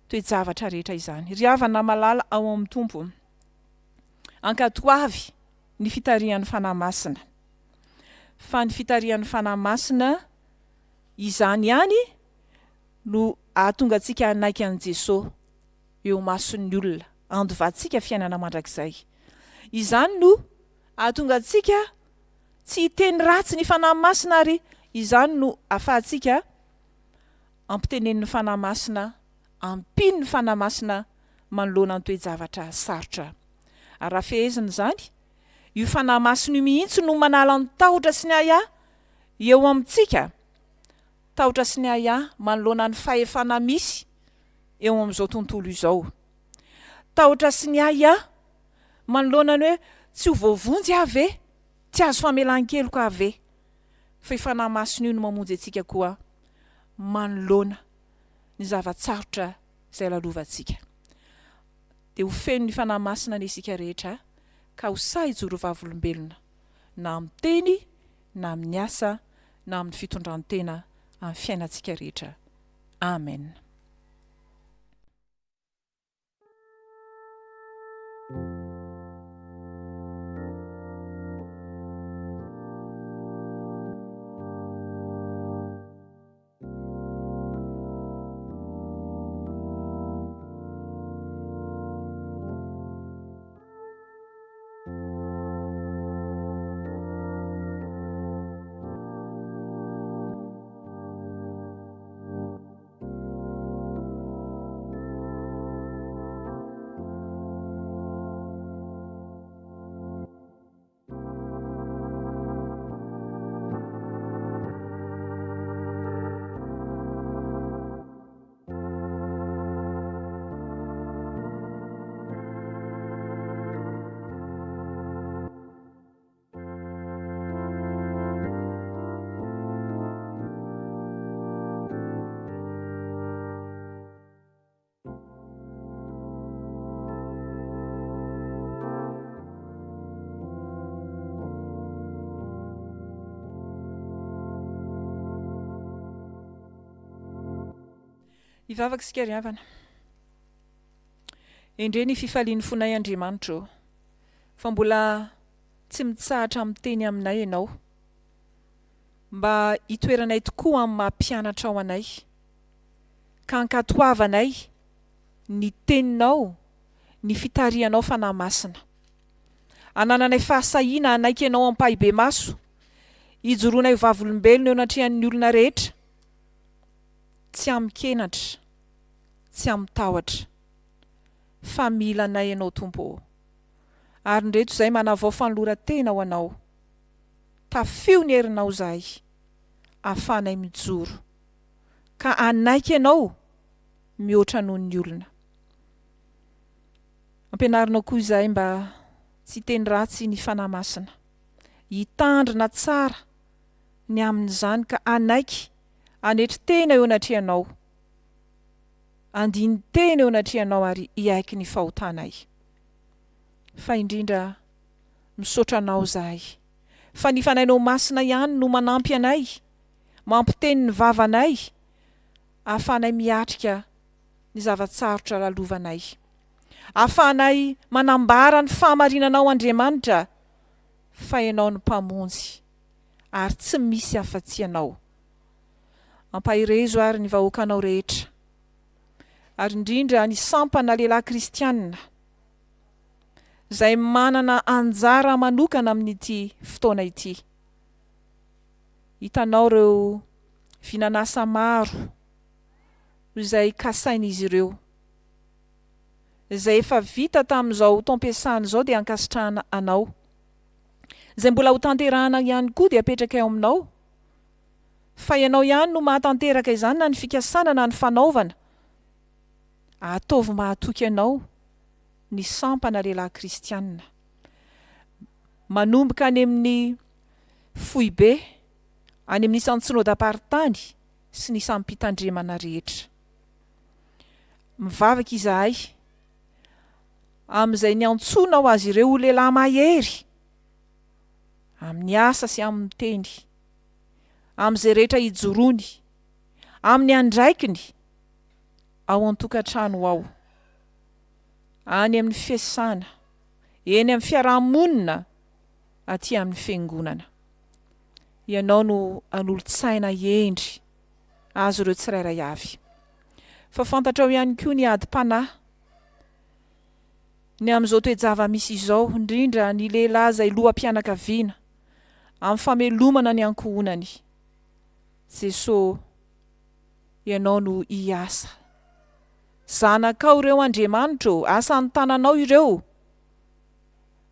toe-javatra rehetra izany. Ry havana malala ao amin'ny Tompo, ankatoavy ny fitarihan'ny Fanahy Masina. Fa ny fitarihan'ny Fanahy Masina izany ihany no hahatonga antsika hanaiky an'i Jesoa eo imason'ny olona, handovantsika fiainana mandrakizay. Izany no hahatonga antsika tsy hiteny ratsy ny Fanahy Masina ary izany no ahafahantsika ampitenenin'ny Fanahy Masina, ampian'ny Fanahy Masina manoloana ny toe-javatra sarotra. Ary raha fehezina izany, io Fanahy Masina io mihitsy no manala ny tahotra sy ny ahiahy eo amintsika, tahotra sy ny ahiahy manoloana ny fahefana misy eo amin'izao tontolo izao, tahotra sy ny ahiahy manoloana ny hoe tsy ho voavonjy aho ve? Tsy azo famelan-keloka aho ve? Fa io Fanahy Masina io no mamonjy antsika koa manoloana ny zava-tsarotra izay lalovantsika. Dia ho feno ny Fanahy Masina anie isika rehetra ka ho sahy hijoro vavolombelona na amin'ny teny na amin'ny asa na amin'ny fitondran-tena amin'ny fiainantsika rehetra. Amen. Hivavaka isika ry havana. Endrey ny fifalian'ny fonay Andriamanitra ô, fa mbola tsy mitsahatra miteny aminay Ianao. Mba hitoeranay tokoa amin'ny maha mpianatrao anay, ka hankatoavanay ny Teninao, ny fitarihanao Fanahy Masina. Hanananay fahasahiana hanaiky Anao ampahibemaso, hijoroanay ho vavolombelona eo anatrehan'ny olona rehetra, tsy amin-kenatra, tsy amin-tahotra, fa mila anay Ianao Tompo ô. Ary ndreto izay manavao fanoloran-tena ho Anao. Tafio ny herinao izahay, ahafahanay mijoro, ka hanaiky Anao mihoatra noho ny olona. Ampianarinao koa izahay mba tsy hiteny ratsy ny Fanahy Masina, hitandrina tsara ny amin'izany ka hanaiky hanetry tena eo anatrehanao, handini-tena eo anatrehanao ary hiaiky ny fahotanay. Fa indrindra misaotra Anao izahay fa ny Fanahinao Masina ihany no manampy anay, mampiteny ny vavanay, ahafahanay miatrika ny zava-tsarotra lalovanay. Ahafahanay manambara ny fahamarinanao Andriamanitra fa Ianao no Mpamonjy ary tsy misy afa-tsy Ianao. Ampaherezo ary ny vahoakanao rehetra ary indrindra ny sampana lehilahy kristianina izay manana anjara manokana amin'ity fotoana ity. Hitanao ireo vinan'asa maro izay kasain'izy ireo. Izay efa vita tamin'izao taom-piasana izao dia ankasitrahana anao. Izay mbola ho tanterahana ihany koa dia apetrakay ao aminao. Fa ianao ihany no mahatanteraka izany na ny fikasana na ny fanaovana. Ataovy mahatoky anao ny sampana lehilahy kristianina. Manomboka any amin'ny foibe, any amin'ny isan-tsynodam-paritany sy ny isam-pitandremana rehetra. Mivavaka izahay amin'izay niantsoanao azy ireo ho lehilahy mahery amin'ny asa sy amin'ny teny, amin'izay rehetra ijoroany, amin'ny andraikiny ao an-tokantrano ao, any amin'ny fiasana, eny amin'ny fiaraha-monina, aty amin'ny fiangonana. Ianao no hanolo-tsaina hendry azy ireo tsirairay avy. Fa fantatrao ihany koa ny adim-panahy ny amin'izao toe-java-misy izao, indrindra ny lehilahy izay loham-pianakaviana, amin'ny famelomana ny ankohonany. Jeso, Ianao no hiasa. Zanakao ireo Andriamanitra ô, asan'ny tananao ireo.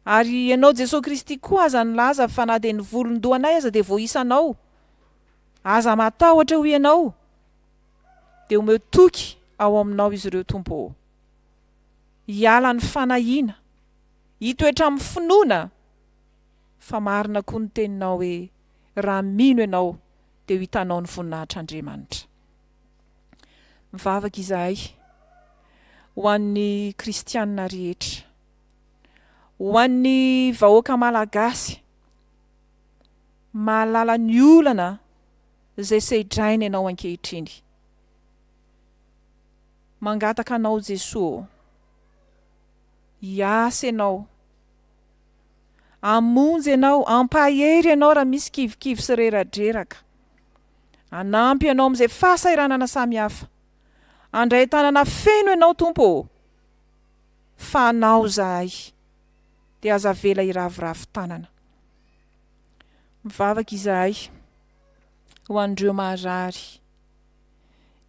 Ary Ianao Jesoa Kristy koa aza nilaza fa na dia ny volon-dohanay aza dia voaisanao. Aza matahotra hoy Ianao. Dia omeo toky ao aminao izy ireo Tompo ô. Hiala ny fanahiana, hitoetra amin'ny finoana fa marina koa ny teninao hoe raha mino ianao dia ho hitanao ny voninahitr'Andriamanitra. Mivavaka izahay ho an'ny kristianina rehetra. Ho an'ny vahoaka Malagasy mahalala ny olana izay sedraina ianao ankehitriny. Mangataka anao Jesoa ô, hiasa ianao, hamonjy ianao, hampahery ianao raha misy kivikivy sy reradreraka, hanampy ianao amin'izay fahasahiranana samihafa, handray tanana feno ianao Tompo ô. fa anao izahay, dia aza avela hiraviravy tanana. Mivavaka izahay ho an'ireo marary,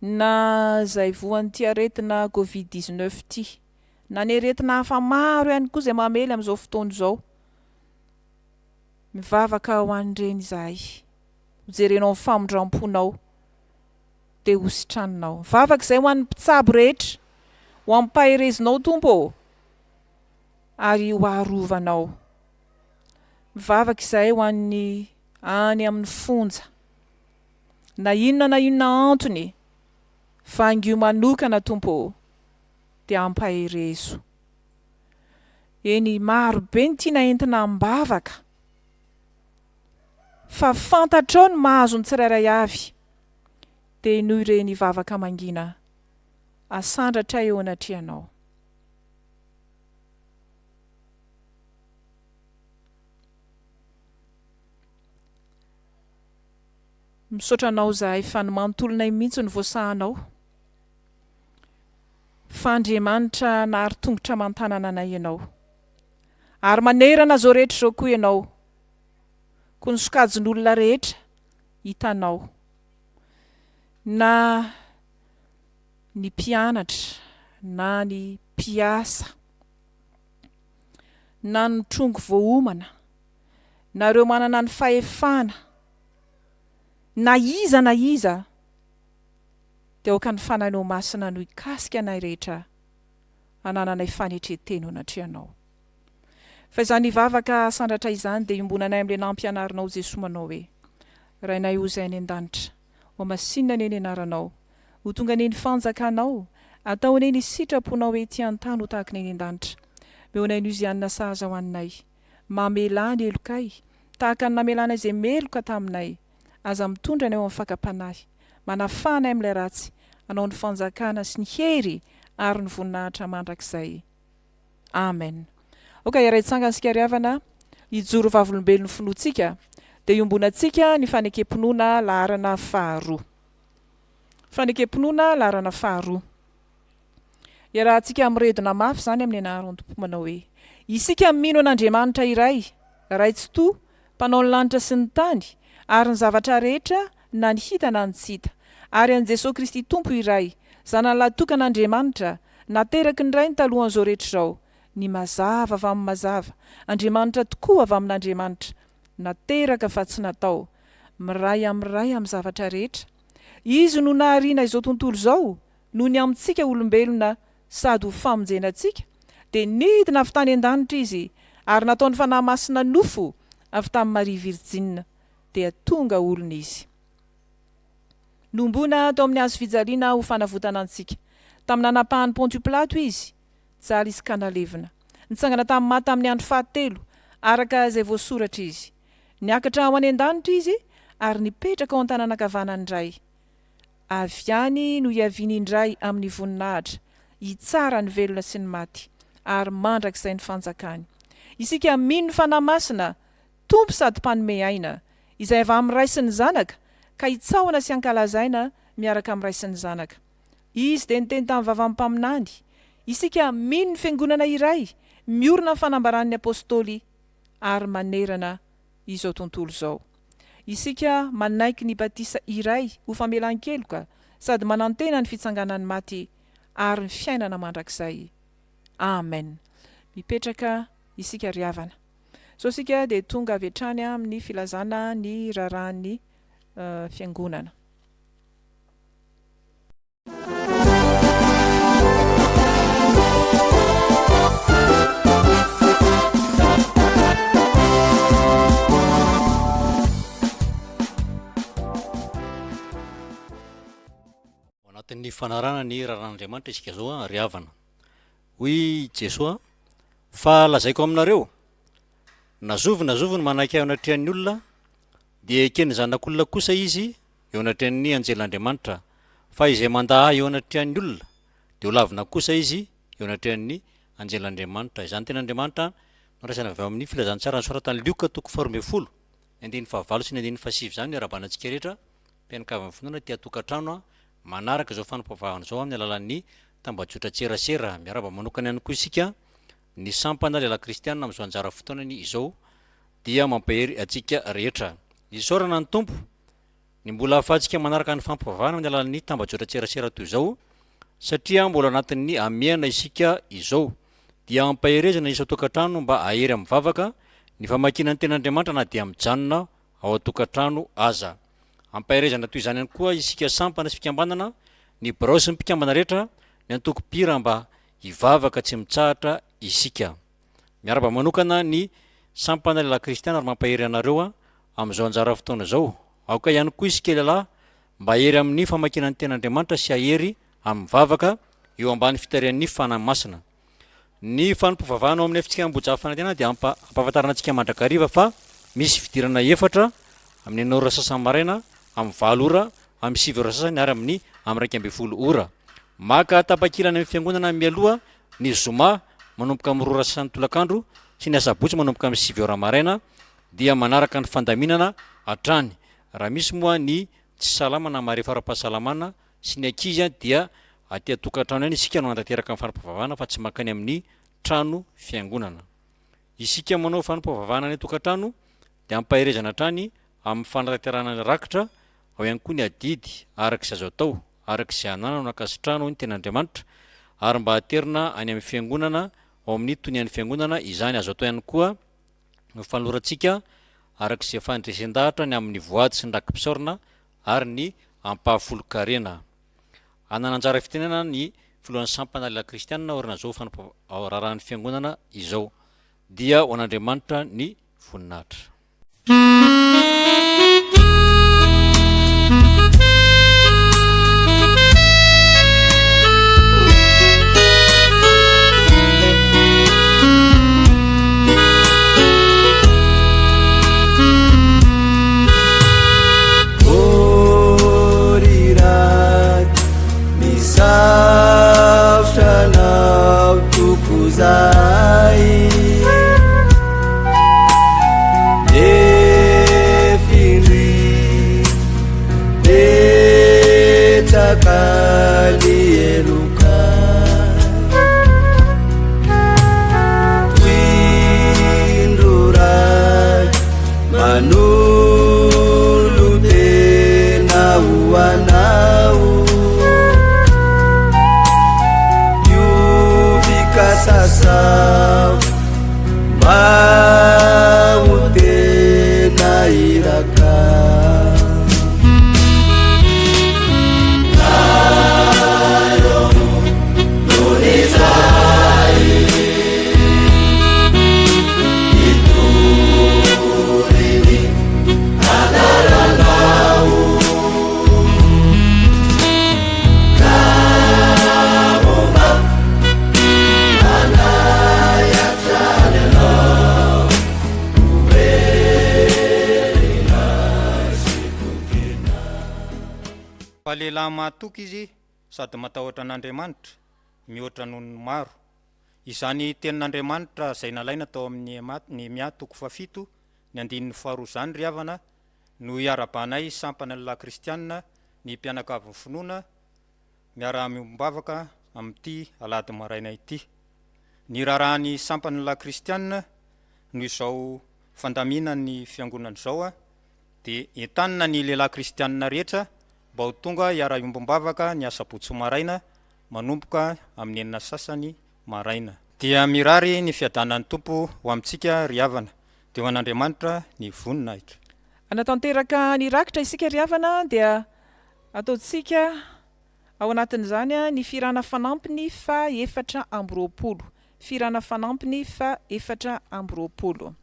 na izay voan'ity aretina covid 19 ity, na ny aretina hafa maro ihany koa izay mamely amin'izao fotoana izao. Mivavaka ho an'ireny izahay, hojerenao ny famindram-ponao. dia ho sitraninao. Mivavaka izay ho an'ny mpitsabo rehetra, ho ampaherezinao Tompo ô, ary ho arovanao. Mivavaka izahay ho an'ny any amin'ny fonja, na inona na inona antony, vangio manokana Tompo ô, dia ampaherezo. Eny, maro be ny tiana entina am-bavaka, fa fantatrao ny mahazo ny tsirairay avy. Dia henoy re ny vavaka mangina asandratra eo anatrehanao. Misaotra Anao izahay fa ny manontolonay mihitsy no voasahanao. Fa Andriamanitra nahary tongotra aman-tanana anay Ianao. Ary manerana izao rehetra izao koa Ianao. Koa ny sokajin'olona rehetra hitanao. Na ny mpianatra, na ny mpiasa, na ny mitrongy voaomana, na ireo manana ny fahefana, na iza na iza, dia aoka ny Fanahinao Masina no hikasika anay rehetra hanananay fanetren-tena eo anatrehanao. Fa izany vavaka asandratra izany dia iombonanay amin'ilay nampianarinao Jesoa manao hoe, Rainay o izay any an-danitra, hohamasinina anie ny anaranao, ho tonga anie ny fanjakanao, atao anie ny sitraponao ety an-tany ho tahaka ny any an-danitra. Meo anay ny ozianina sahaza ho anay. Mamelà ny helokay, tahaka ny namelàna izay meloka taminay. Aza mitondra anay ho amin'ny fakam-panahy. Manafaha anay amin'ilay ratsy. Anao ny fanjakana sy ny hery ary ny voninahitra mandrakizay. Amen. Aoka hiara-hitsangana isika ry havana, hijoro vavolombelon'ny finoantsika, dia iombonantsika ny fanekem-pinoana laharana faharoa. Fanekem-pinoana laharana faharoa. Iarahantsika miredona mafy izany amin'ny anaran'ny Tompo manao hoe, Isika mino an'Andriamanitra iray, Ray Tsitoha, Mpanao ny lanitra sy ny tany, ary ny zavatra rehetra, na ny hita na ny tsy hita. Ary an'i Jesoa Kristy Tompo iray, Zanany lahitokan'Andriamanitra, nateraky ny Rainy talohan'izao rehetra izao, ny mazava avy amin'ny mazava, Andriamanitra tokoa avy amin'Andriamanitra, nateraka fa tsy natao, miray amin'ny Ray amin'ny zavatra rehetra. Izy no nahariana izao tontolo izao, noho ny amintsika olombelona sady ho famonjena antsika, dia nidina avy tany an-danitra Izy ary nataon'ny Fanahy Masina nofo avy tamin'i Maria Virjina, dia tonga olona Izy. Nohomboana tao amin'ny hazo fijaliana ho fanavotana antsika. Tamin'ny nanapahan'i Pontio Pilato Izy, nijaly Izy ka nalevina. Nitsangana tamin'ny maty tamin'ny andro fahatelo, araka izay voasoratra Izy. Niakatra ho any an-danitra Izy ary nipetraka ao an-tanana ankavanan'ny Ray. Avy any no hiaviany indray amin'ny voninahitra, hitsara ny velona sy ny maty, ary mandrakizay ny fanjakany. Isika mino ny Fanahy Masina, Tompo sady Mpanome aina, izay avy amin'ny Ray sy ny Zanaka, ka hitsaohana sy hankalazaina miaraka amin'ny Ray sy ny Zanaka. Izy dia niteny tamin'ny vavan'ny mpaminany. Isika mino ny Fiangonana iray, miorina amin'ny fanambaran'ny Apostoly ary manerana izao tontolo izao. Isika manaiky ny batisa iray ho famelan-keloka sady manantena ny fitsanganan'ny maty ary ny fiainana mandrakizay. Amen. Mipetraka isika ry havana. Izao isika dia tonga avy hatrany amin'ny filazana ny raharahan'ny Fiangonana. Ao anatin'ny fanarahana ny raharahan'Andriamanitra isika izao ry havana. Hoy i Jesoa, Fa lazaiko aminareo, na zovy na zovy no manaiky ahy eo anatrehan'ny olona, dia eken'ny Zanak'olona kosa izy eo anatrehan'ny anjelin'Andriamanitra, fa izay mandà Ahy eo anatrehan'ny olona, dia ho lavina kosa izy eo anatrehan'ny anjelin'Andriamanitra. Izany tenin'Andriamanitra no raisina avy ao amin'ny Filazantsara nosoratan'i Lioka toko faharoa ambin'ny folo, ny andininy fahavalo sy ny andininy fahasivy izany no iarahabana antsika rehetra mpianakavin'ny finoana aty an-tokantrano manaraka izao fanompoam-pivavahana izao amin'ny alalan'ny tambajotran-tserasera. Miarahaba manokana ihany koa isika ny sampana lehilahy kristiana amin'izao anjara fotoanany izao dia mampahery antsika rehetra. Isaorana ny Tompo ny mbola ahafahantsika manaraka ny fampivavahana amin'ny alalan'ny tambajotran-tserasera toy izao satria mbola anatin'ny hamehana isika izao. Dia ampaherezana isan-tokantrano mba hahery amin'ny vavaka, ny famakiana ny Tenin'Andriamanitra na dia mijanona ao an-tokantrano aza. Ampaherezana toy izany ihany koa isika sampana sy fikambanana, ny birao sy ny mpikambana rehetra, ny antoko mpihira mba hivavaka tsy mitsahatra isika. Miarahaba manokana ny sampana lehilahy kristiana ary mampahery anareo amin'izao anjara fotoana izao. Aoka ihany koa isika lehilahy mba hahery amin'ny famakiana ny Tenin'Andriamanitra sy hahery amin'ny vavaka eo ambany fitarihan'ny Fanahy Masina. Ny fanompoam-pivavahana ao amin'ny FCK Ambohijaha Fanantenana dia ampahafantarina antsika mandrakariva fa misy fidirana efatra amin'ny enina ora sasany maraina, amin'ny valo ora, amin'ny sivy ora sasany ary amin'ny amin'ny 11 ora. Maka tapakila any amin'ny fiangonana mialoha ny zoma manomboka amin'ny roa ora sasany tolakandro sy ny asabotsy manomboka amin'ny sivy ora maraina dia manaraka ny fandaminana hatrany. Raha misy moa ny. tsy salama na marefo ara-pahasalamana sy ny ankizy dia aty an-tokantrano ihany isika no hanatanteraka ny fanompoam-pivavahana fa tsy mankany amin'ny trano fiangonana. Isika manao fanompoam-pivavahana any an-tokantrano dia ampaherezana hatrany amin'ny fanatanterahana ny rakitra, ao ihany koa ny adidy araka izay azo atao, araka izay ananana no ankasitrahana hoy ny tenin'Andriamanitra, ary mba aterina any amin'ny fiangonana ao amin'ny tonian'ny fiangonana izany azo atao ihany koa no fanolorantsika araka izay fandresen-dahatra ny amin'ny voady sy ny raki-pisaorana ary ny ampahafolon-karena. Hanana anjara fitenenana ny filohan'ny sampana lehilahy kristianina aorian'izao fanompo raharahan'ny fiangonana izao. Dia ho an'Andriamanitra ny voninahitra. Fa lehilahy mahatoky izy sady matahotra an'Andriamanitra mihoatra noho ny maro. Izany tenin'Andriamanitra izay nalaina tao amin'ny Nehemia toko fahafito ny andininy faharoa izany ry havana no iarabanay sampana lehilahy kristiana ny mpianakavin'ny finoana miara-miombom-bavaka amin'ity alahady maraina ity. Ny raharahan'ny sampan'ny lehilahy kristiana noho izao fandaminan'ny fiangonana izao dia entanina ny lehilahy kristiana rehetra mba ho tonga hiara-hiombom-bavaka ny asabotsy maraina manomboka amin'ny enina sasany maraina. Dia mirary ny fiadanan'ny Tompo ho amintsika ry havana. Dia ho an'Andriamanitra ny voninahitra. Hanatanteraka ny rakitra isika ry havana dia ataontsika ao anatin'izany ny fihirana fanampiny faha 24. Fihirana fanampiny faha 24.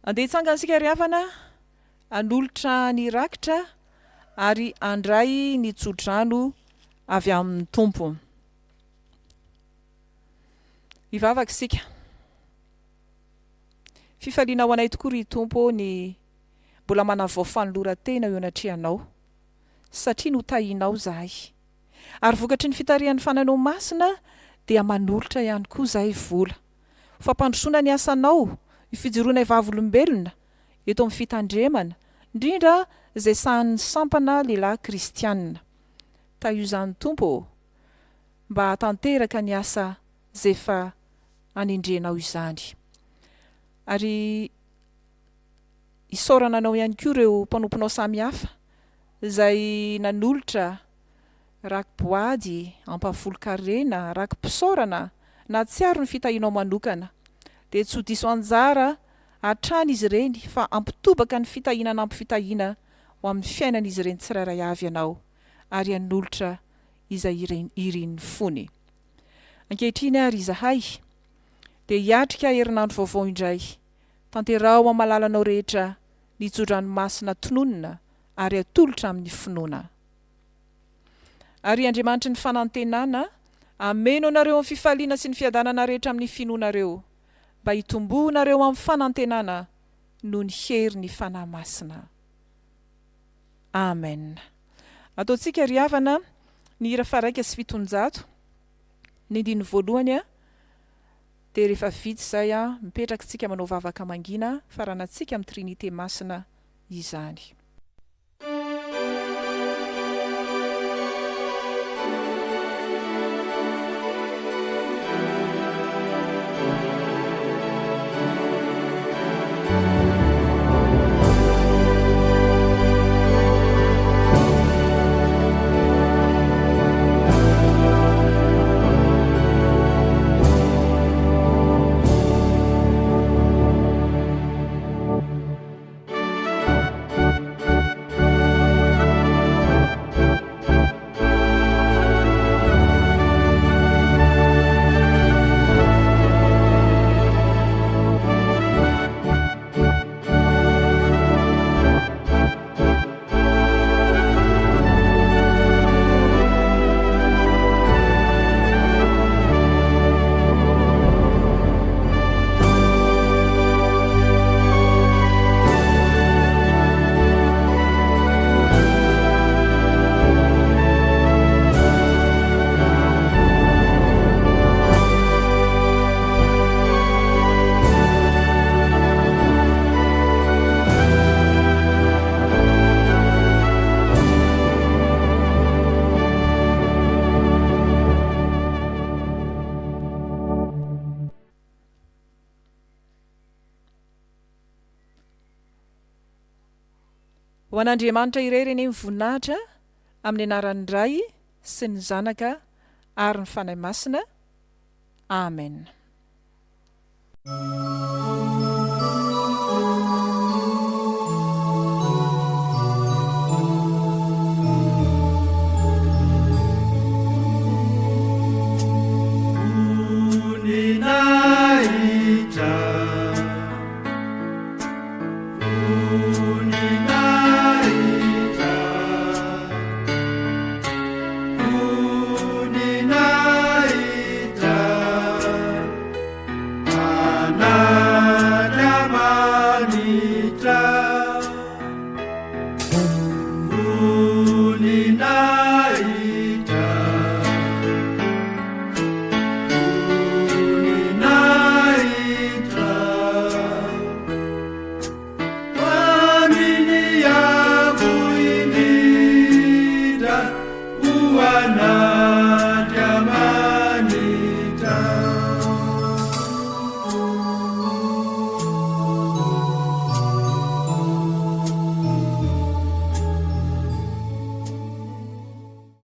Andeha hitsangana isika ry havana, hanolotra ny rakitra ary handray ny tsodrano avy amin'ny Tompo. Hivavaka isika. Fifaliana ho anay tokoa ry Tompo ô ny mbola manavao fanoloran-tena eo anatrehanao satria notahianao izahay. Ary vokatry ny fitarihan'ny Fanahinao Masina dia manolotra ihany koa izahay vola. Ho fampandrosoana ny asanao, io fijoroanay vavolombelona eto amin'ny fitandremana, indrindra izay sahanin'ny sampana lehilahy kristianina. Tahio izany Tompo ô. mba hahatanteraka ny asa izay efa anendrenao izany. Ary isaorana anao ihany koa ireo mpanomponao samihafa izay nanolotra raki-boady, ampahafolon-karena, raki-pisaorana, nahatsiaro ny fitahianao manokana. Dia tsy ho diso anjara hatrany izy ireny fa hampitobaka ny fitahiana nampifitahiana ho amin'ny fiainan'izy ireny tsirairay avy ianao ary hanolotra izay irin'ny fony. Ankehitriny ary izahay dia hiatrika herinandro vaovao indray. Tanteraho amin'ny alalanao rehetra ny tsodrano masina tononina ary atolotra amin'ny finoana. Ary Andriamanitry ny fanantenana hameno anareo amin'ny fifaliana sy ny fiadanana rehetra amin'ny finoanareo, mba hitomboanareo amin'ny fanantenana noho ny herin'ny Fanahy Masina. Amen. Ataontsika ry havana ny hira faha-701, ny andininy voalohany dia rehefa vita izay mipetraka isika manao vavaka mangina faranantsika amin'ny Trinite Masina izany. Ho an'Andriamanitra irery anie ny voninahitra amin'ny anaran'ny Ray sy ny Zanaka ary ny Fanahy Masina. Amen.